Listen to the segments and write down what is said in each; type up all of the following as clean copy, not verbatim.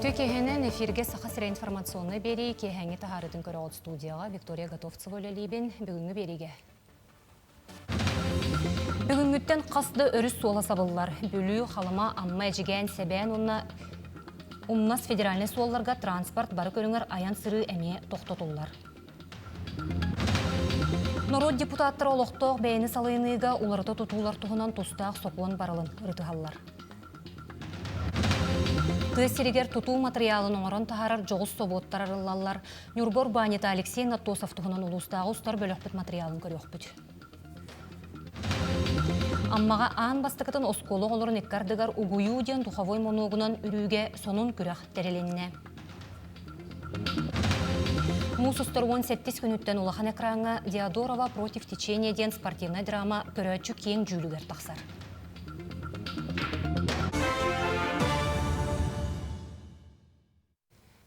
Үтүө киэһэнэн эфиргэ Саха сирэ информационнай биэрии киэһээҥҥи таһаарыытын көрөҕүт студияҕа Виктория Готовцева үлэлиибин. Бүгүҥҥү биэриигэ Бүгүҥҥүттэн хас да өрүс суола сабыллар. Бүлүү, Халыма, Амма, Эдьигээн, Сэбээн уонна Умнас федеральнай суолларга транспорт бары көрүҥэр айан-сырыы эмиэ тохтотуллар. Норуот депутаттара олохтоох бэйэни салайыныыга уларыта тутуулар туһунан тустаах сокуон барылын ырытыһаллар. Тыа сиригэр тутуу матырыйаалын оҥорон таһаарар дьоҕус собуоттар арыллаллар. Ньурба урбаанньыта Алексей Наттосов туһунан улуустааҕы устар бөлөхпүт матырыйаалын көрүөхпүт. Аммаҕа аан бастакытын оскуола оҕолорун икки ардыгар угуйуу диэн духовой монуогунан үрүүгэ сонун күрэх тэрилиннэ. Муус устар 17 күнүттэн улахан экраҥҥа Диодорова против течения диэн спортивнай драма көрөөччү киэҥ дьүүлүгэр тахсар.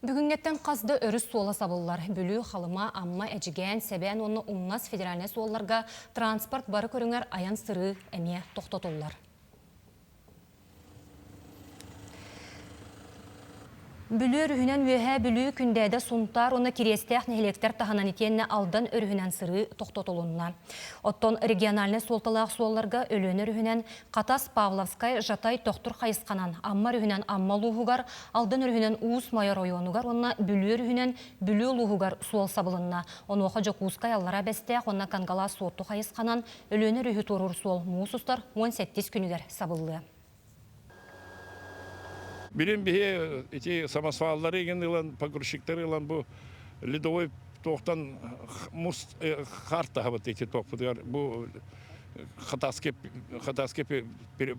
Бүгүҥҥэттэн хас да өрүс суола сабыллар. Бүлүү, Халыма, Амма, Эдьигээн, Сэбээн уонна Умнас федеральнай суолларга транспорт бары көрүҥэр айан-сырыы эмиэ тохтотуллар. Бүлүү өрүһүнэн Үөһээ Бүлүү, Күндээдэ, Сунтаар уонна Кириэстээх нэһилиэктэр таһынан итиэннэ Алдан өрүһүнэн сырыы тохтотулунна. Оттон региональнай суолталаах суолларга Өлүөнэ өрүһүнэн Хатас, Павловскай, Жатай, Төхтүр хайысханан Амма өрүһүнэн Амма улууһугар, Алдан өрүһүнэн Уус Майа оройуонугар уонна Бүлүү өрүһүнэн Бүлүү улууһугар суол сабылынна. Онуоха Дьокуускай, Аллараа Бэстээх уонна Кангалаас Суотту хайысханан Өлүөнэ өрүһү туоруур суол муус устар 17 күнүгэр сабыллыа. Билин биһи ити самосваллары игин ылан, погрузчиктары ылан бу ледовой туохтан мус хаар таһабыт ити туохпутугар бу Хатаски Хатаски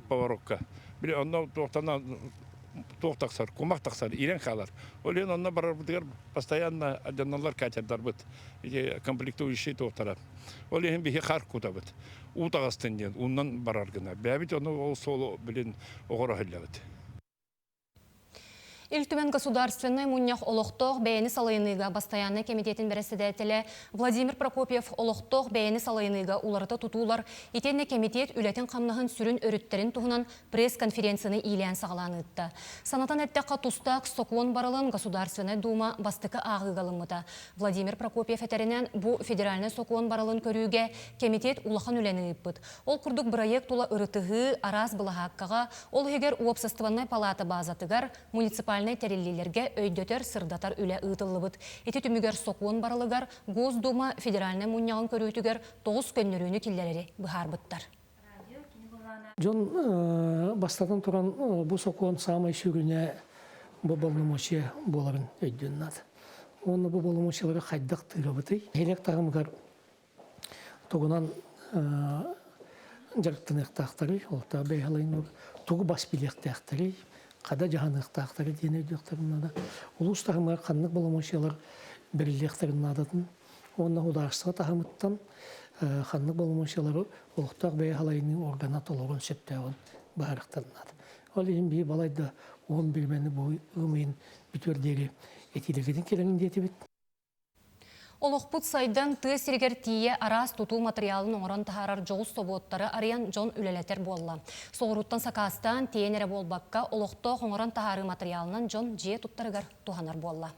поворотка. Били онно туохтан туох тахсар, кумах тахсар, иирэн хаалар. Ол иһин онно барарбытыгар постоянно дьонноллор катердарбыт, ити комплектующие туохтара. Ол иһин биһи хаар кутабыт. Уу таҕыстын диэн уунан барар гына. Бэйэбит ону ол суолу билин оҕоро иһиллэбит. Ил Түмэн Государственнай мунньах олохтоох бэйэни салайыныыга бастайааннай кэмитиэтин бэрэссэдээтэлэ Владимир Прокопьев олохтоох бэйэни салайыныыга уларыта тутуулар итиэннэ кэмитиэт үлэтин-хамнаһын сүрүн өрүттэрин туһунан пресс-конференцияны иилээн-саҕалаан ыытта. Санатан эттэххэ, тустаах сокуон барылын Государственнай Дума бастакы ааҕыыга ылыммыта. Владимир Прокопьев этэринэн, бу федеральнай сокуон барылын көрүүгэ кэмитиэт улахан үлэни ыыппыт. Ол курдук бырайыак тула ырытыһыы, араас былаһааккаҕа, ол иһигэр уопсастыбаннай палаата баазатыгар, муниципальнай тэриллиилэргэ өйдөтөр-сырдатар үлэ ыытыллыбыт. Ити түмүгэр сокуон барылыгар Госдума федеральнай мунньаҕын көрүүтүгэр тоҕус көннөрүүнү киллэрэри быһаарбыттар. Дьон бастатан туран бу сокуон саамай сүрүнэ бу боломуочуйа буоларын өйдүөн наада. Уонна бу боломуочуйалары хайдах тыырабытый? Нэһилиэк таһымыгар тугунан дьарыктаныахтаахтарый, олохтоох бэйэһэлэйин тугу бас билиэхтээхтэрий, хада дьаһаныахтаахтарый диэн өйдүөхтэрин наада. Улуус таһымыгар ханнык боломуочуйалар бэриллиэхтэрин наадатын уонна судаарыстыба таһымыттан ханнык боломуочуйалары олохтоох бэйэ салайыныы органа толоруон сөптөөҕүн быһаарыахтарын наада. Ол иһин биһи балайда уон биримэни бу ыам ыйын бүтүөр диэри этиилэргитин кэлэҥин диэтибит. Олохпут сайдан тыа сиригэр тиийэ араас тутуу матырыйаалын оҥорон таһаарар дьоҕус собуоттары арыйан дьон үлэлэтэр буолла. Соҕурууттан сакаастаан тиэйэн эрэ буолбакка, олохтоох оҥорон таһаарыы матырыйаалынан дьон дьиэ туттарыгар туһанар буолла.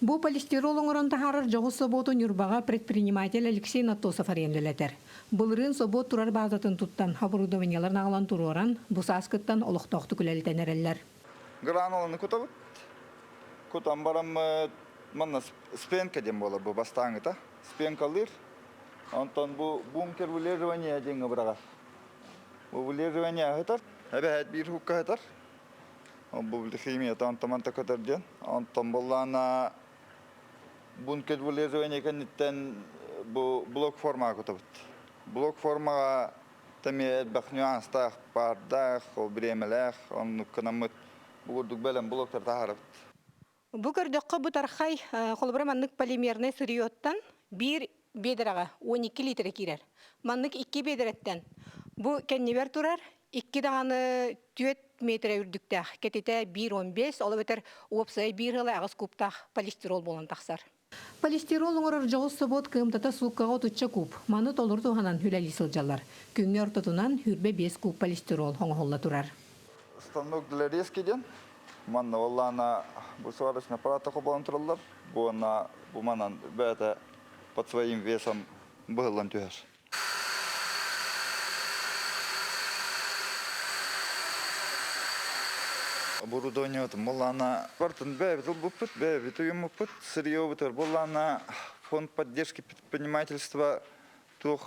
Бу полистирол оҥорон таһаарар дьоҕус собуоту Ньурбаҕа предприниматель Алексей Натосов арендалэтэр. Былырыын собуот турар баазатын туттан, оборудованиеларын аҕалан туруоран, бу сааскыттан олохтоохтук үлэлэтэн эрэллэр. Грануланы кутабыт. Кутан бараммыт манна спенка диэн буолар бу бастааҥыта. Спенкалыыр. Онтон бу бункер вылеживания диэҥҥэ быраҕар. Бу вылеживание аһытар. Эбэһээт биир хукка аһытар. Бу химията онтон манта көтөр диэн. Онтон буоллаана бункер вылеживание кэнниттэн бу блок формаҕа кутабыт. Блок формаҕа эмиэ элбэх нюанстаах, паардаах, ол бириэмэлээх, оннук гынаммыт бу курдук бэлэм блоктар таһаарабыт. Бу көрдөххө бытархай, холобура маннык полимернай сырьеттан биир биэдэрэҕэ 12 литр киирэр. Маннык икки биэдэрэттэн бу кэннибэр турар икки даҕаны түөрт метрэ үрдүктээх, кэтитэ 1,15, ол эбэтэр уопсайа биир ыла аҕыс кубтаах полистирол буолан тахсар. Полистирол оҥорор дьоҕус собуот кыамтата сууккаҕа отучча куб. Маны толору туһанан үлэлии сылдьаллар. Күҥҥэ ортотунан 25 куб полистирол оҥоһулла турар. Станок для резки диэн. Манна буоллаҕына бу сварочный аппарат холбонон тураллар. Бу уонна бу манан бэйэтэ под своим весом быһыллан түһэр. Оборудованиебытын буоллаҕына бартын бэйэбит ылбыппыт, бэйэбит уйуммуппут, сырьебутугар буоллаҕына фонд поддержки предпринимательства туох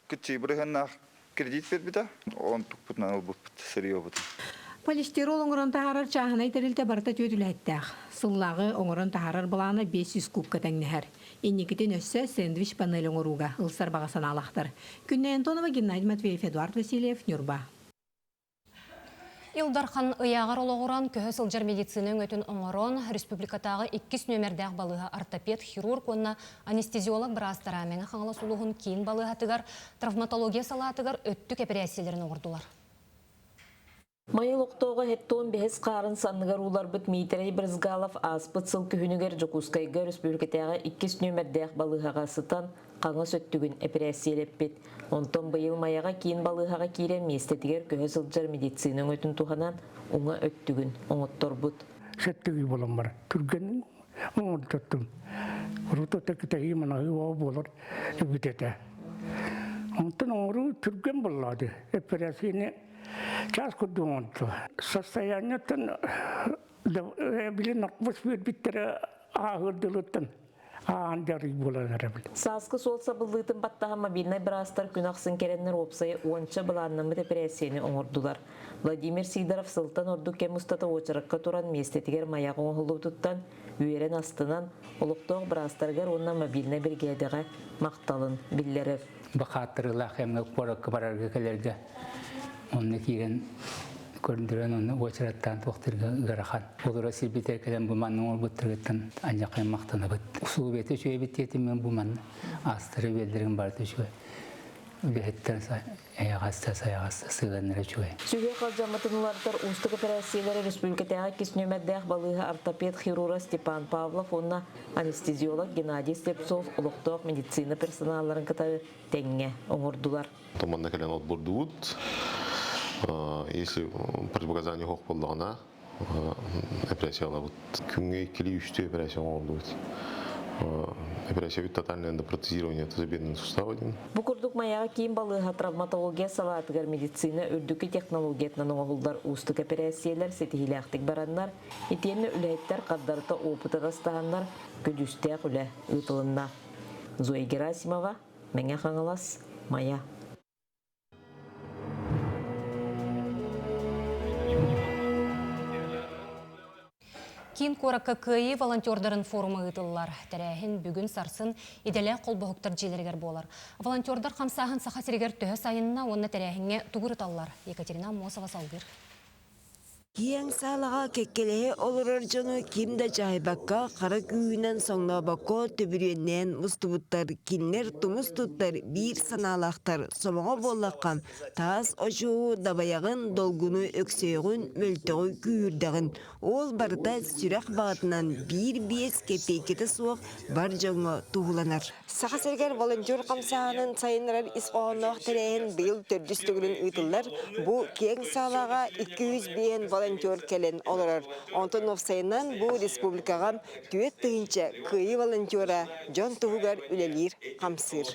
кыччыы бырыһыаннаах кредит биэрбитэ, онтукпутунан ылбыппыт сырьебутун. Полистирол оҥорон таһаарар чааһынай тэрилтэ барыта түөрт үлэһиттээх. Сыллааҕы оҥорон таһаарар былаана 500 кубка тэҥнэһэр. Инникитин өссө сэндвич-панель оҥорууга ылсар баҕа санаалаахтар. Күннэй Антонова, Геннадий Матвеев, Эдуард Васильев, Ньурба. Ил Дархан ыйааҕар олоҕуран көһө сылдьар медицина өҥөтүн оҥорон, республикатааҕы иккис нүөмэрдээх балыыһа ортопед, хирург уонна анестезиолог быраастара Мэҥэ Хаҥалас улууһун киин балыыһатыгар травматология салаатыгар өттүк эпэрээссийэлэрин оҥордулар. Майа олохтооҕо Хеттон бэһис хаарын санныгар ууларбыт Миитэрэй Брызгалов ааспыт сыл күһүнүгэр Дьокуускайга өрөспүүбүлүкэтээҕи иккис нүөмэрдээх балыыһаҕа сытан хаҥас өттүгүн эпэрээссийэлэппит. Онтон быйыл Майаҕа киин балыыһаҕа киирэн миэстэтигэр көһө сылдьар медицина өҥөтүн туһанан уҥа өттүгүн оҥотторбут. Сэттиги буолан бар. Түргэн оҥордоттум. Урут кэтэһии манаһыы буолар эбит этэ. Онтон оҥоруу түргэн буоллаады. Эпэрээссийэни час курдук оҥордо. Состояниеттан били наркоз биэрбиттэрэ ааһыырдылыттан аан дьарый буолан эрэбил. Сааскы суол сабыллыытын баттаһа мобильнай быраастар күн ахсын кэлэннэр уопсайа уонча былааннаммыт эпэрээссийэни оҥордулар. Владимир Сидоров сылтан ордук кэм устата уочаракка туран миэстэтигэр маяк оҥоһуллубутуттан үөрэн астынан, олохтоох быраастарыгар уонна мобильнай биригээдэҕэ махталын биллэрэр. Бахааттарыылаах кэмҥэ куоракка барарга кэлэргэ онно киирэн көрдөрөн онно уочараттаан туохтарга ыарахан. Олоро сирбитигэр кэлэн бу манна оҥорбуттарыттан анньаххайын махтанабыт. Усулуобуйата үчүгэйбит диэтим мен бу манна аастары биэллэрин барыта үчүгэй. Үлэһиттэр эйэҕэстэ сайаҕаста сыһыаннара үчүгэй. Сүһүөх алдьаммытын уларытар уустук эпэрээссийэлэри республикатааҕы иккис нүөмэрдээх балыыһа ортопед-хирурга Степан Павлов уонна анестезиолог Геннадий Слепцов олохтоох медицина персоналларын кытары тэҥҥэ оҥордулар. Манна кэлэн отбордубут. Если противопоказание суох буоллаҕына, операциялабыт. Күҥҥэ иккилии үстүү операция оҥордубут. Операция тотальное эндопротезирование тазобедренного сустава диэн. Бу курдук Майаҕа киин балыыһа травматология салаатыгар медицина үрдүкү технологиятынан оҥоһуллар уустук эпэрээссийэлэр ситиһиилээхтик бараннар, итиэннэ үлэһиттэр хардарыта опыт атастаһаннар көдьүүстээх үлэ ыытылынна. Зоя Герасимова, Мэҥэ Хаҥалас, Майа. Киин куоракка Кыайыы волонтердарын форума ыытыллар. Тэрээһин бүгүн сарсын идэлээх холбоһуктар дьиэлэригэр буолар. Волонтердар хамсааһын Саха сиригэр төһө сайынна уонна тэрээһиҥҥэ тугу ырыталлар? Екатерина Аммосова салгыыр. Киэҥ саалаҕа кэккэлэһэ олорор дьону ким да дьаһайбакка, хара күүһүнэн соҥнообокко төбүрүөннээн мустубуттар. Кинилэр тумус туттар биир санаалаахтар. Сомоҕо буоллахха, таас очуоһу дабайаҕын, долгуну өксөйөҕүн, мөлтөҕү күүһүрдэҕин. Ол барыта сүрэх баҕатынан биир-биэс кэпиэйкэтэ суох бар дьоҥҥо туһуланар. Саха сиригэр волонтер хамсааһынын сайыннарар ис хоһоонноох тэрээһин быйыл төрдүс төгүлүн ыытыллар. Бу киэҥ саалаҕа 205 волонтер кэлэн олорор. Онтон уопсайынан бу республикаҕа 4000 кыайыы волонтера дьон туһугар үлэлиир, хамсыыр.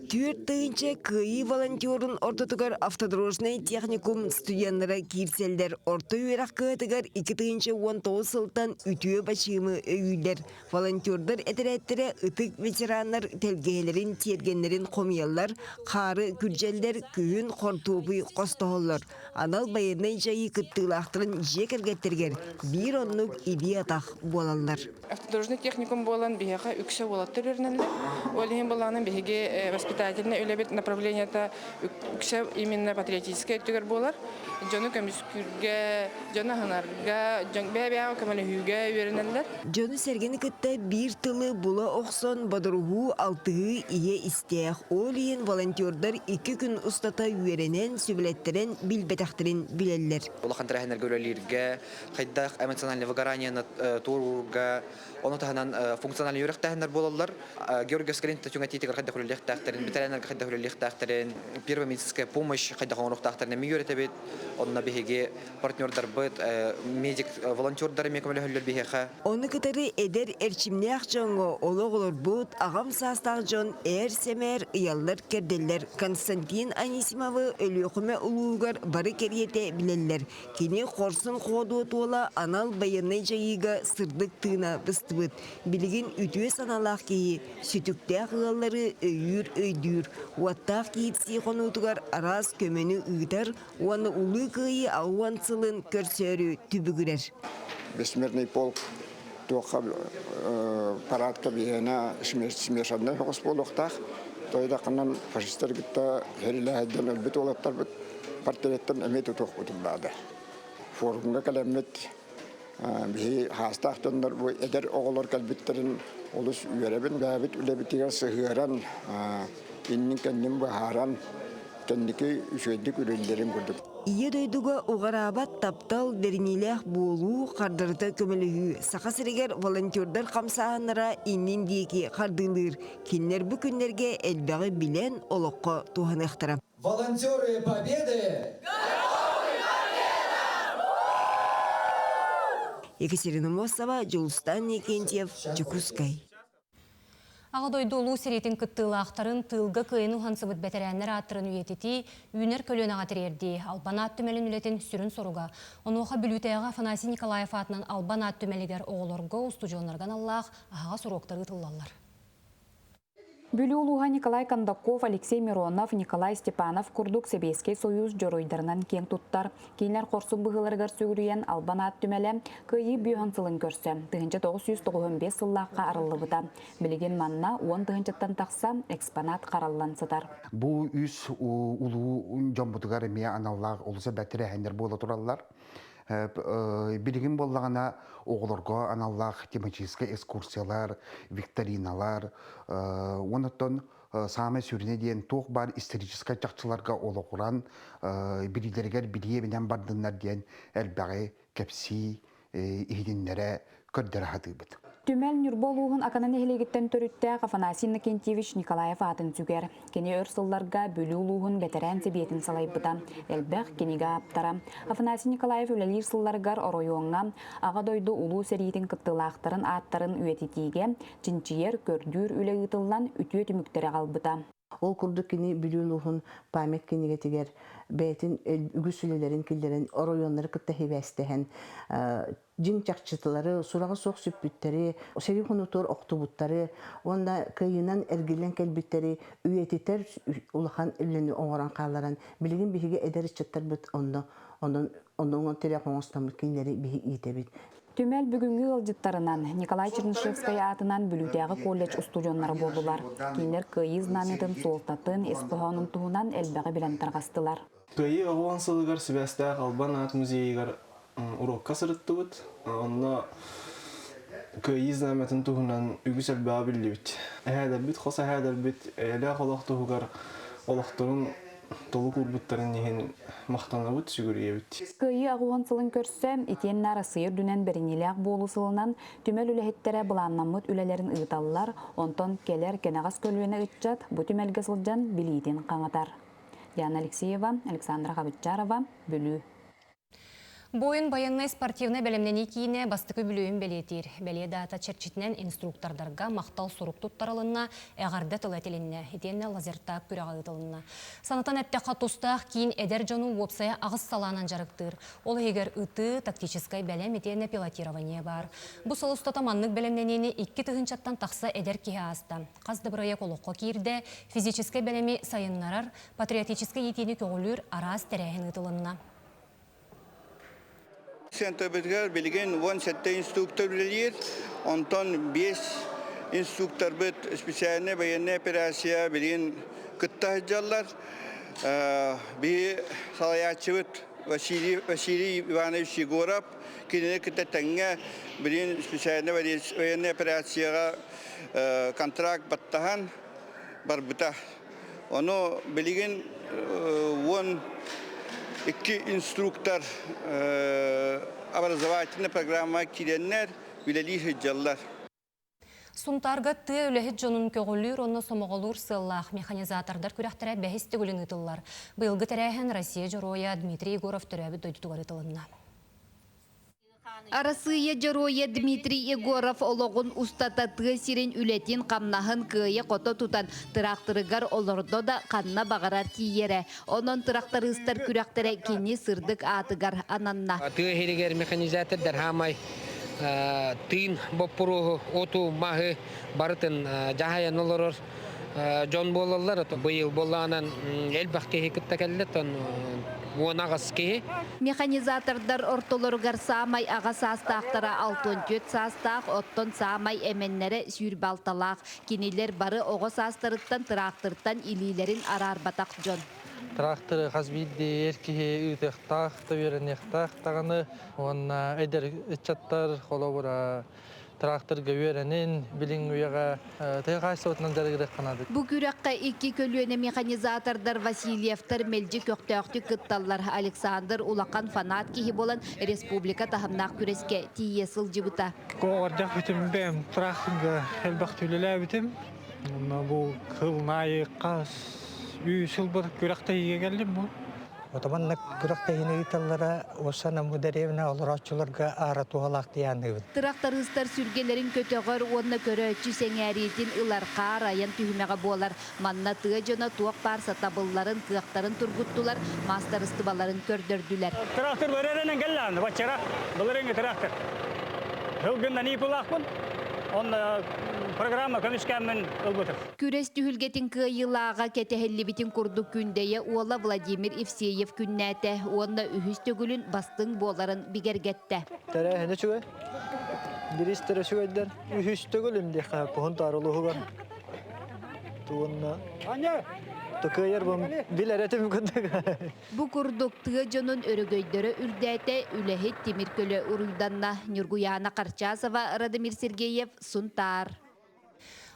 4000 кыайыы волонтерун ортотугар автодорожнай техникум студеннара киирсэллэр. Орто үөрэх кыһатыгар 2019 сылтан үтүө бачыымы өйүүллэр. Волонтердар этэрээттэрэ ытык ветераннар тэлгэһэлэрин, тиэргэннэрин хомуйаллар, хаары күрдьэллэр, күһүн хортуопуй хостоһоллор. Анал байыаннай дьайыы кыттыылаахтарын дьиэ кэргэттэригэр биир оннук илии-атах буолаллар. Автодорожный техникум буолан биһиэхэ үксэ уолаттар үөрэнэллэр. Ол иһин былаанын биһиги Воспитательнай үлэбит направлениета үксэ именно патриотическай өттүгэр буолар. Дьону көмүскүүргэ, дьону аһынарга, дьон бэйэ-бэйэҕэ көмөлөһүүгэ үөрэнэллэр. Дьону-сэргэни кытта биир тылы була охсон бодоруһуу, алтыһыы иһэ истээх. Ол иһин волонтердар икки күн устата үөрэнэн, сүбэлэттэрэн билбэтэхтэрин билэллэр. Улахан тэрээһиннэргэ үлэлииргэ, хайдах эмоциональное выгоранияны туоруурга, ону таһынан функциональный үөрэхтээһиннэр буолаллар. Георгиевскай лента түҥэтиитигэр хайдах үлэлиэхтээхтэрин, ветераннарга хайдах үлэлиэхтээхтэрин, первая медицинская помощь хайдах оҥоруохтаахтарын эмиэ үөрэтэбит. Онно биһиги партнердарбыт, медик волонтердар эмиэ көмөлөһөллөр биһиэхэ. Ону кытары эдэр эрчимнээх дьоҥҥо олох олорбут аҕам саастаах дьон ээр-сэмээр ыйаллар-кэрдэллэр. Константин Анисимовы Өлүөхүмэ улууһугар бары кэриэтэ билэллэр. Кини хорсун хоодуот уола анал байыаннай дьайыыга сырдык тыына быстыбыт. Билигин үтүө санаалаах киһи сүтүктээх ыаллары өйүүр-өйдүүр, уоттаах киирсии хонуутугар араас көмөнү ыытар уонна Улуу Кыайыы 60 сылын көрсөөрү түбүгүрэр. Бессмертный полк туохха парадка биһиэнэ смешаннай соҕус буолуохтаах. Тойдахынан фашистар кытта хэрилээһэйдэн өлбүт уолаттарбыт портреттан эмиэ тутуохпутун наада. Форумҥа кэлэммит биһи хаастаах дьоннор бу эдэр оҕолор кэлбиттэрин олус үөрэбин. Бэйэбит үлэбитигэр сыһыаран, иннин-кэннин быһааран, кэнники үчүгэйдик үлэлиирин курдук. Ийэ дойдуга уҕараабат таптал, бэриниилээх буолуу, хардарыта көмөлөһүү Саха сиригэр волонтердар хамсааһыннара иннин диэки хардыылыыр. Кинилэр бу күннэргэ элбэҕи билэн олоххо туһаныахтара. Волонтеры Победы! Екатерина Мосова, Дьулустан Никентьев, Дьокуускай. Аҕа дойду улуу сэриитин кыттыылаахтарын тыылга кыайын уһансыбыт бэтэрээннэр ааттарын үйэтитии, үүнэр көлүөнэҕэ тириэрдии, Албан аат түмэлин үлэтин сүрүн соруга. Онуоха Бүлүүтээҕи Афанасий Николаев аатынан Албан аат түмэлигэр оҕолорго, устудьуоннарга аналлаах аһаҕас уруоктар ыытыллаллар. Бүлүү улууһа Николай Кондаков, Алексей Миронов, Николай Степанов курдук Сэбиэскэй Сойуус дьоруойдарынан киэн туттар. Кинилэр хорсун быһыыларыгар сүгүрүйэн Албан аат түмэлэ Кыайыы бүөһүн сылын көрсө 1995 сыллаахха арыллыбыта. Билигин манна 10 тыһыынчаттан тахса экспонат хараллан сытар. Бу үс улуу дьоммутугар эмиэ аналлаах олус элбэх тэрээһиннэр буола тураллар. Билигин буоллаҕына оҕолорго аналлаах тематическай экскурсиялар, викториналар, уонна саамай сүрүнэ диэн туох баар историческай чахчыларга олоҕуран билиилэригэр билии эбинэн бардыннар диэн элбэҕи кэпсии, иһитиннэрэ, көрдөрө сатыыбыт. Түмэл Ньурба улууһун Акана нэһилиэгиттэн төрүттээх Афанасий Иннокентьевич Николаев аатын сүгэр. Кини өр сылларга Бүлүү улууһун бэтэрээн сэбиэтин салайбыта, элбэх кинигэ ааптара. Афанасий Николаев үлэлиир сылларыгар оройуоҥҥа Аҕа дойду Улуу сэриитин кыттыылаахтарын ааттарын үйэтитиигэ чинчийэр, көрдүүр үлэ ыытыллан үтүө түмүктэри аҕалбыта. Ол курдук кини Бүлүү улууһун память кинигэтигэр бэйэтин үгүс үлэлэрин киллэрэн оройуоннары кытта сибээстэһэн дьиҥ чахчытылары, сураҕа суох сүппүттэри, сэрии хонуутугар охтубуттары уонна кыайыынан эргиллэн кэлбиттэри үйэтитэр улахан үлэни оҥорон хаалларан билигин биһиги эдэр ыччаттарбыт онно онон онон тирэх оҥостоммут кинилэри биһи иитэбит. Түмэл бүгүҥҥү ыалдьыттарынан Николай Чернышевскай аатынан Бүлүүтээҕи колледж устудьуоннара буоллулар. Кинилэр Кыайыы знамятын суолтатын, ис хоһоонун туһунан элбэҕи билэн тарҕастылар. Кыайыы оҕуон сылыгар сибээстээх Албан аат музейыгар уруокка сырыттыбыт. Онно Кыайыы знамятын туһунан үгүс элбэҕи биллибит. Эһээлэрбит, хос эһээлэрбит эйэлээх олох туһугар олохторун толук уурбуттарын иһин махтанабыт, сүгүрүйэбит. Кыайыы аҕыһын сылын көрсө, итиэннэ Арассыыйа үрдүнэн бэриниилээх буолуу сылынан түмэл үлэһиттэрэ былааннаммыт үлэлэрин ыыталлар, онтон кэлэр кэнэҕэс көлүөнэ ыччат бу түмэлгэ сылдьан билиитин хаҥатар. Диана Алексеева, Александра Хабытчарова, Бүлүү. Буойун байыаннай спортивнай бэлэмнэнии киинэ бастакы үбүлүөйүн бэлиэтиир. Бэлиэ даата чэрчитинэн инструктордарга махтал сурук туттарылынна, эҕэрдэ тыла этилиннэ, итиэннэ лазертаг күрэҕэ ыытылынна. Санатан эттэххэ, тустаах киин эдэр дьону уопсайа аҕыс салаанан дьарыктыыр. Ол иһигэр ытыы, тактическай бэлэм итиэннэ пилотирование баар. Бу сыл устата маннык бэлэмнэниини 2 тыһыынчаттан тахса эдэр киһи ааста. Хас да бырайыак олоххо киирдэ, физическэй бэлэми сайыннарар, патриотическай иитиини көҕүлүүр араас тэрээһин ыытылынна. Центрбытыгар билигин 17 инструктор үлэлиир, онтон 5 инструкторбыт специальнай военная операция билигин кытта сылдьаллар. Биһи салайааччыбыт Василий, Василий Иванович Егоров кинини кытта тэҥҥэ билигин специальнай военная операцияҕа контракт баттаһан барбыта. Ону билигин 12 инструктор образовательная программа киирэннэр үлэлии сылдьаллар. Сунтаарга тыа үлэһит дьонун көҕүлүүр уонна сомоҕолуур сыаллаах механизатордар күрэхтэрэ бэһис төгүлүн ыытыллар. Быйылгы тэрээһин Россия Дьоруойа Дмитрий Егоров төрөөбүт дойдутугар ыытылынна. Арассыыйа Дьоруойа Дмитрий Егоров олоҕун устата тыа сирин үлэтин-хамнаһын кыайа-хото тутан, тыраахтырыгар олордо да ханна баҕарар тиийэрэ. Онон тырахтарыыстар күрэхтэрэ кини сырдык аатыгар ананна. Тыа иһигэр механизатордар хаамай тыын боппуруоһу, оту, маһы барытын дьаһайан олорор дьон буолаллар. Быйыл буоллаҕынан элбэх киһи кытта кэллэ, 18 киһи. Механизатордар ортолоругар саамай аҕа саастаахтара 64 саастаах, оттон саамай эмэннэрэ 26-лаах. Кинилэр бары оҕо саастарыттан тыраахтыртан илиилэрин араарбатах дьон. Тыраахтыры хас биирдии эр киһи ыытыахтаах да үөрэниэхтээх даҕаны уонна эдэр ыччаттар холобура тракторга үөрэнин, билиҥ үйэҕэ тыа хаһаайыстыбатынан дьарыгырыахха наада. Бу күрэххэ икки көлүөнэ механизатордар Васильевтар мэлдьи көхтөөхтүк кытталлар. Александр улахан фанат киһи буолан республика таһымнаах күрэскэ тиийэ сылдьыбыта. Оҕордох бүтүм бэйэм тракторга элбэх үлэлээбитим. Онно бу кыл хас үс сыл күрэхтэһиигэ кэллим бу. Отоманна күрэхтэһиини ыыталлара уоссана бу дэриэбинэ олорооччуларга аара туһалаах дианыыбын. Тырахтарыыстар сүргэлэрин көтөҕөр уонна көрөөччү сэҥээриитин ылар хаар айан түһүмэҕэ буолар. Манна тыа дьоно туох баар сатабылларын, кыахтарын тургуттулар, маастарыстыбаларын көрдөрдүлэр. Трактор бэрэрэнэн кэллээн, баччара былырыҥҥы трактор. Һылгыннан иипылаахпын, онно программа көмүскээммин ылбытым. Күрэс түһүлгэтин кыайыылааҕа кэтэһиллибитин курдук Күндэйэ уола Владимир Евсеев күннээтэ уонна үһүс төгүлүн бастыҥ буоларын бигэргэттэ. Тэрээһин үчүгэй. Бириистэр үчүгэйдэр. Үһүс төгүлүн диэххэ пуһун таарылуһугар. Туонна Тыкыйар бу билэр этим курдук. Бу курдук тыа дьонун өрөгөйдөрө үрдээтэ, үлэһит тимир көлө уруйданна. Ньургуйаана Харчасова, Радомир Сергеев, Сунтаар.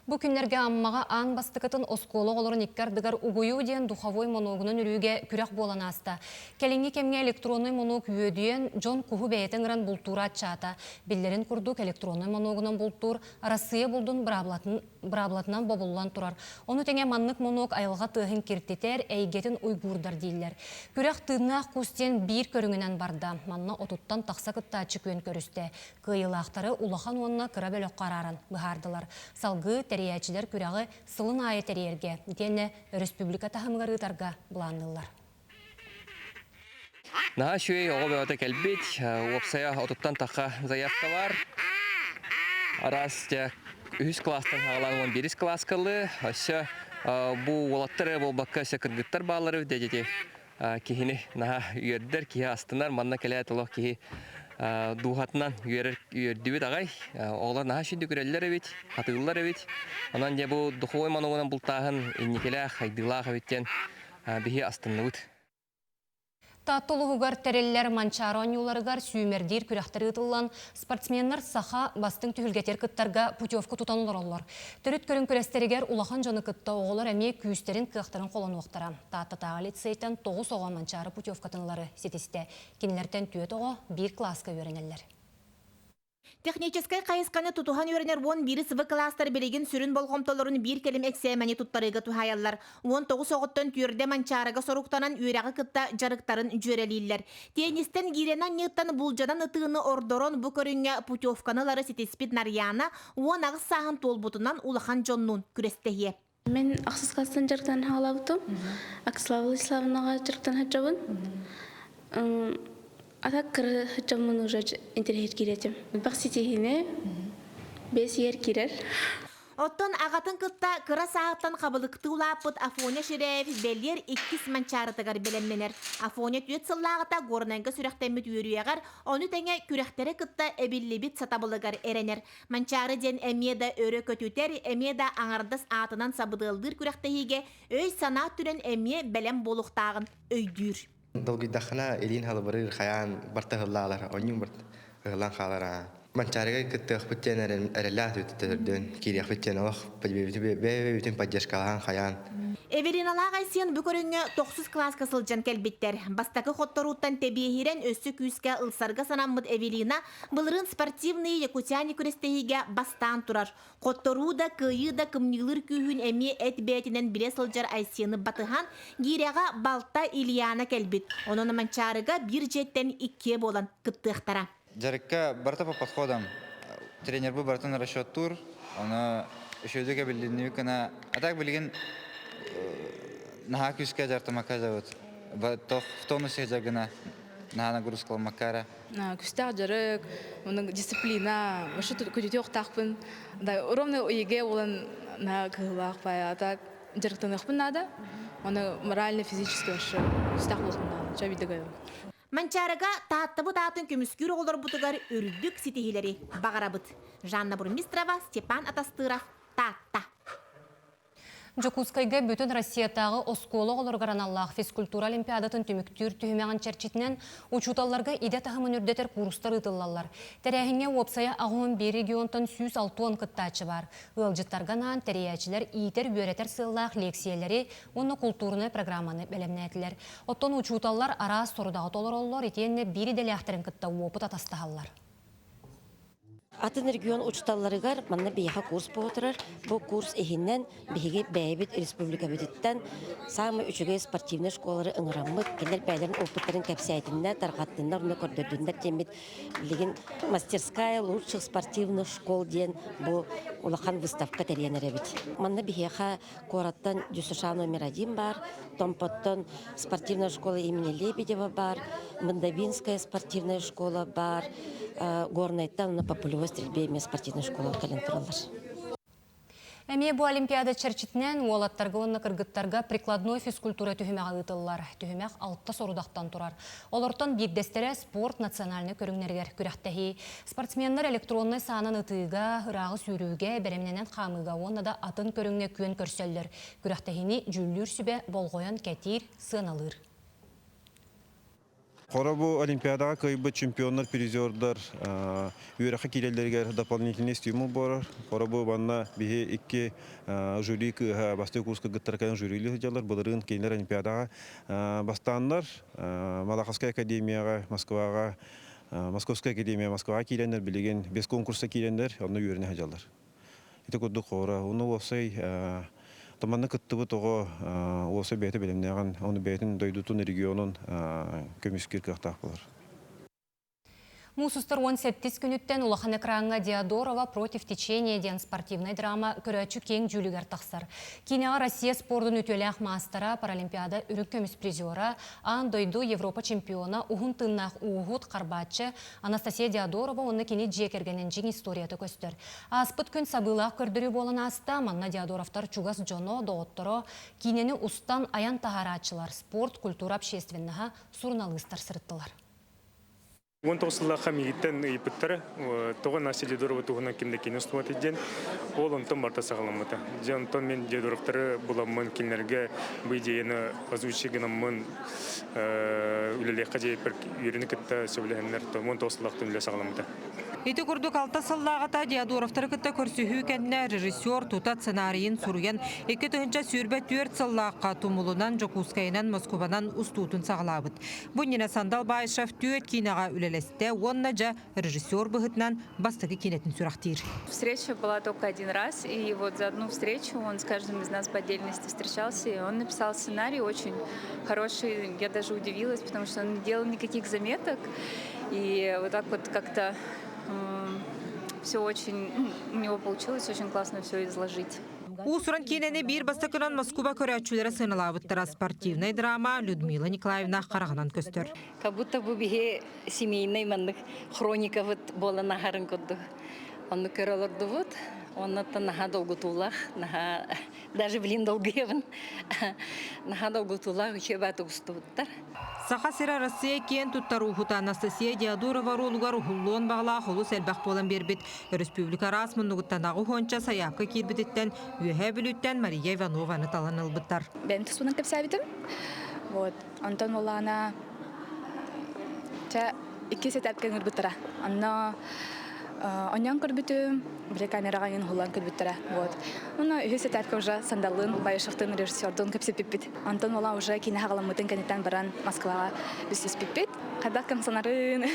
Бу күннэргэ Аммаҕа аан бастакытын оскуола оҕолорун икки ардыгар угуйуу диэн духовой моногунан үрүүгэ күрэх буолан ааста. Кэлиҥҥи кэмҥэ электроннай монуок үөдүйэн, дьон куһу бэйэтэ ыҥыран бултуура аччаата. Биллэрин курдук, электроннай монуогунан бултуур Арассыыйа булдун быраабылатынан бобуллан турар. Ону тэҥэ маннык монуок айылҕа тыаһын киртитэр, эйгэтин уйгуурдар дииллэр. Күрэх тыыннаах кус диэн биир көрүҥүнэн барда. Манна отуттан тахса кыттааччы күөн көрүстэ. Кыайыылаахтары улахан уонна кыра бөлөххө арааран быһаардылар. Салгыы тэрийээччилэр күрэҕи сылын аайы тэрийэргэ, итиэннэ өрөспүүбүлүкэ таһымыгар ыытарга былаанныыллар. Наһаа үчүгэй оҕо бөҕөтө кэлбит. Уопсайа отуттан тахха заявка бар. Араас дьэ үһүс класстан хаалаан уон биирис кылааскалы. Өссө бу уолаттар эрэ буолбакка өссө кыргыттар бааллар эбит дьэ киһини наһаа үөрдэр, киһи астынар. Манна кэлээт олох киһи дууһатынан үөрэр үөрдүбүт аҕай. Оҕолор наһаа үчүгэй көрөллөр эбит, хатыыллар эбит. Онон дьэ бу духовой моногунан бултааһын инникилээх, хайдыылаах эбит диэн биһи астынныбыт. Таатта улууһугар тэриллэр Манчаары оонньууларыгар сүүмэрдиир күрэхтэр ыытыллан, спортсменнар саха бастыҥ түһүлгэтигэр кыттарга путевка тутан олороллор. Төрүт көрүҥ күрэстэригэр улахан дьону кытта оҕолор эмиэ күүстэрин-кыахтарын холонуохтара. Тааттатааҕы лицейтэн 9 оҕо Манчаары путевкатын ылары ситистэ. Кинилэртэн түөрт оҕо биир кылааска үөрэнэллэр. Техническэй хайысханы тутуһан үөрэнэр 11 св кылаастар билигин сүрүн болҕомтолорун биир кэлим эксээмэни туттарыыга туһаайаллар. 19 оҕоттон түөрдэ Манчаарыга соруктанан үөрэҕи кытта дьарыктарын дьүөрэлииллэр. Теннистэн гиирэни анньыыттан булдьанан ытыыны ордорон бу көрүҥҥэ путевканы ылары ситиспит Нарьяна 18 сааһын туолбутунан улахан дьоннуун күрэстэһиэ. Мен ахсыс класстан дьарыктан хаалабытым. Акслава Владиславовнаҕа дьарыктан сылдьабын. А так кыра сылдьаммын уже интэриэһиргиир этим. Элбэх ситиһиини бэс иһэр киирэр. Оттон аҕатын кытта кыра сааһыттан хабылыктыы улааппыт Афоня Ширяев бэлиэр иккис манчаарытыгар бэлэмнэнэр. Афоня түөрт сыллааҕыта Горнайга сүрэхтэммит үөрүйэҕэр, ону тэҥэ күрэхтэри кытта эбиллибит сатабылыгар эрэнэр. Манчаары диэн эмиэ да өрө көтүтэр, эмиэ да аҥардас аатынан сабыдыаллыыр күрэхтэһиигэ өй-санаа өттүнэн эмиэ бэлэм буолуохтааҕын өйдүүр. Долгуйдаххына илиин халыбырыыр, хайаан барта ыһыллаалар, онньуҥ барта ыһыллан хаалар. Манчаарыга кыттыахпыт диэн эрэллээх төрдүөн киириэхпит диэн олох бэйэ-бэйэбитин поддержкалаһан хайаан. Эвериналаах Айсен бу көрүҥҥэ тохсус кылааска сылдьан кэлбиттэр. Бастакы хотторууттан тэбиэһирэн өссө күүскэ ылсарга санаммыт Эвелина былырыын спортивные якутяне күрэстэһиигэ бастаан турар. Хотторуу да, кыайыы да кымньыылыыр күүһүн эмиэ эт бэйэтинэн билэ сылдьар Айсены батыһан, гиирэҕэ балта Ильяна кэлбит. Онон Манчаарыга биир дьиэттэн иккиэ буолан кыттыахтара. Дьарыкка барыта по подходам. Тренербу барытын расчеттуур, ону үчүгэйдик эбилиннибит гына. А так билигин наһаа күүскэ дьартамакка дьабыт. В тонусе гына наһаа нагрузкаламмакка эрэ. Күстээх дьарык, дисциплина, вообще көтүтүөхтаахпын. Да, ровно ЕГЭ буолан наһаа кыһылаах баайа. Так дьарыктаныахпын наада. Оны морально, физически вообще күстээх буолуохпун наада. Ча видео Манчаарыга Тааттабыт аатын көмүскүүр оҕолорбутугар үрдүк ситиһиилэри баҕарабыт. Жанна Бурмистрова, Степан Атастыров, Таатта. Дьокуускайга бүтүн Россиятааҕы оскуола оҕолоругар аналлаах физкультура олимпиадатын түмүктүүр түһүмэҕин чэрчитинэн учууталларга идэ таһымын үрдэтэр куурустар ыытыллаллар. Тэрээһиҥҥэ уопсайа 81 регионтан 160 кыттааччы баар. Ыалдьыттарга анаан тэрийээччилэр иитэр-үөрэтэр сыаллаах лиэксийэлэри уонна култуурунай программаны бэлэмнээтилэр. Оттон учууталлар араас сорудаҕы толороллор итиэннэ биир идэлээхтэрин кытта уопут атастаһаллар. Атын регион учууталларыгар манна биһиэхэ курс буола турар. Бу курс иһинэн биһиги бэйэбит республикабытыттан саамай үчүгэй спортивнай школалары ыҥыраммыт, кинилэр бэйэлэрин опыттарын кэпсээтиннэр, тарҕаттыннар, уонна көрдөрдүннэр диэммит билигин мастерская лучших спортивных школ диэн бу улахан выставка тэрийэн эрэбит. Манна биһиэхэ куораттан ДЮСШ номер один баар, Томпоттон спортивная школа имени Лебедева баар, Мындабинская спортивная школа баар, Горнайтан по пулевой стрельбе эмиэ спортивная школа кэлэн тураллар. Эмиэ бу Олимпиада чэрчитинэн уолаттарга уонна кыргыттарга прикладной физкультура түһүмэҕэ ыытыллар. Түһүмэх алта сорудахтан турар. Олортон биирдэстэрэ спорт национальнай көрүҥнэригэр күрэхтэһии. Спортсменнар электроннай саанан ытыыга, ырааҕы сүүрүүгэ, бэлэмнэнэн хаамыыга уонна да атын көрүҥҥэ күөн көрсөллөр. Күрэхтэһиини дьүүллүүр сүбэ болҕойон кэтиир, сыаналыыр. Хоро бу Олимпиадаҕа кыайбыт чемпионнар, призердар үөрэххэ киирэллэригэр дополнительный стимул буолар. Хоро бу манна биһи икки жюри кыыһа бастакы курска кыттар кэлэн жюрилии сылдьаллар. Былырыын кинилэр Олимпиадаҕа бастааннар Малаховскай академияҕа Москваҕа Московская академия Москваҕа киирэннэр билигин без конкурса киирэннэр онно үөрэнэ сылдьаллар. Ити курдук хора. Уну уопсай манна кыттыбыт оҕо уопсай бэйэтэ бэлэмнээҕин, ону бэйэтин дойдутун, регионун көмүскүүр кыахтаах буолар. Муус устар 17 күнүттэн улахан экраҥҥа Диодорова против течения диэн спортивнай драма көрөөччү киэҥ дьүүлүгэр тахсар. Киинэҕэ Россия спордун үтүөлээх маастара, Паралимпиада үрүҥ көмүс призера, аан дойду Европа чемпиона, уһун тыыннаах ууһут, харбааччы Анастасия Диодорова уонна кини дьиэ кэргэнин дьиҥ историята көстөр. Ааспыт күн сабыылаах көрдөрүү буолан ааста. Манна Диодоровтар чугас дьоно, доҕотторо, киинэни устан айан таһаарааччылар, спорт, культура общественноһа, суруналыыстар сырыттылар. 19 сыллаахха миигиттэн ыйыппыттара, тоҕо Настя Диодорова туһунан ким да киинэ устубат диэн. Ол онтон барыта саҕаламмыта. Дьэ онтон мин Диодоровтары буламмын, кинилэргэ бу идеяны озвучие гынаммын үлэлиэххэ диэппэр үөрүүнү кытта сөбүлэһэннэр 19 сыллаахтан үлэ саҕаламмыта. Ити курдук алта сыллааҕыта Диодоровтары кытта көрсүһүү кэннэ режиссер тута сценарийын суруйан 2024 сыллаахха Тумулунан, Дьокуускайынан, Москубанан устуутун саҕалаабыт. Бу иннинэ Сандал Баишев түөрт киинэҕэ үлэлэстэ уонна дьэ режиссер быһыытынан бастакы киинэтин сүрэхтиир. Встреча была только один раз, и вот за одну встречу он с каждым из нас по отдельности встречался, и он написал сценарий очень хороший. Я даже удивилась, потому что он не делал никаких заметок, и вот так вот как-то все очень, ну, у него получилось очень классно все изложить. Уус-уран киинэни биир бастакынан Москуба көрөөччүлэрэ сыаналаабыттара спортивнай драма Людмила Николаевна хараҕынан көстөр. Как будто бы биһи семейный маннык хроникабыт буолан аһарын курдук. Оннук көрө олордубут. Оннуттан наһаа долгутуулаах, наһаа даже блин долгуйабын. Наһаа долгутуулаах үчүгэй бааты устубуттар. Саха сирэ Россия киэн туттар ууһута Анастасия Диодорова оруолугар уһуллуон баҕалаах олус элбэх буолан биэрбит. Өрөспүүбүлүкэ араас муннугуттан аҕыс уонча сайаапка киирбититтэн Үөһээ Бүлүүттэн Мария Иванованы талан ылбыттар. Бэйэм туспунан кэпсээбитим. Вот. Онтон буоллаҕына чэ иккис этапка ыҥырбыттара. Онно онньоон көрбүтүм, били камераҕа иҥин уһуллан көрбүттэрэ. Вот. Онно үһүс этапка уже Сандаллыын, Баишевтыын режиссердуун кэпсэппиппит. Онтон буолан уже киинэ хаҕаламмытын кэнниттэн баран Москваҕа бүссүспүппүт. Хайдах хамсанарын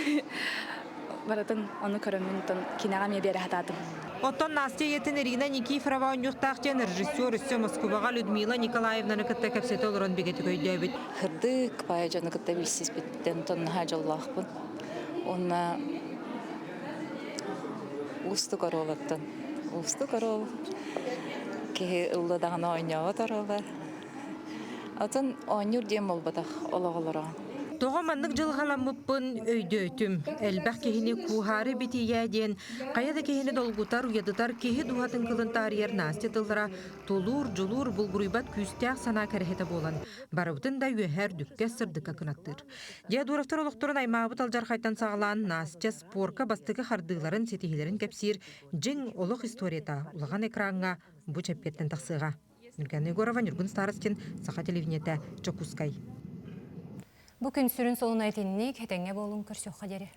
барытын ону көрөммүн киинэҕэ эмиэ биэрэ сатаатым. Оттон Настя ийэтин Ирина Никифорова оонньуохтаах диэн режиссер өссө Москубаҕа Людмила Николаевнаны кытта кэпсэтэ олорон бигэтик өйдөөбүт. Сырдык баайа дьону кытта билсиспиттэн наһаа дьоллоохпун. Уонна уустук оруолаттан уустук оруол киһи ылла даҕаны оонньообот оруола. Атын оонньуур диэн буолбатах олох олороҕун. Тоҕо маннык дьылҕаламмыппын өйдөөтүм. Элбэх киһини кууһаары битийээ диэн хайа да киһини долгутар, уйадытар киһи дууһатын кылын таарыйар Настя тыллара тулуур, дьулуур, булгуруйбат күүстээх санаа кэрэһитэ буолан, барыбытын да үөһэ үрдүккэ, сырдыкка кынаттыыр. Диодоровтар олохторун аймаабыт алдьархайтан саҕалаан Настя спорка бастакы хардыыларын, ситиһиилэрин кэпсиир дьиҥ олох историята улахан экраҥҥа бу чэппиэртэн тахсыаҕа. Ньурган Егорова, Ньургун Старостин, Саха телевидениетэ, Дьокуускай. Бу күн сүрүн солуна итинник, этэҥҥэ буолуҥ, көрсүөххэ диэри.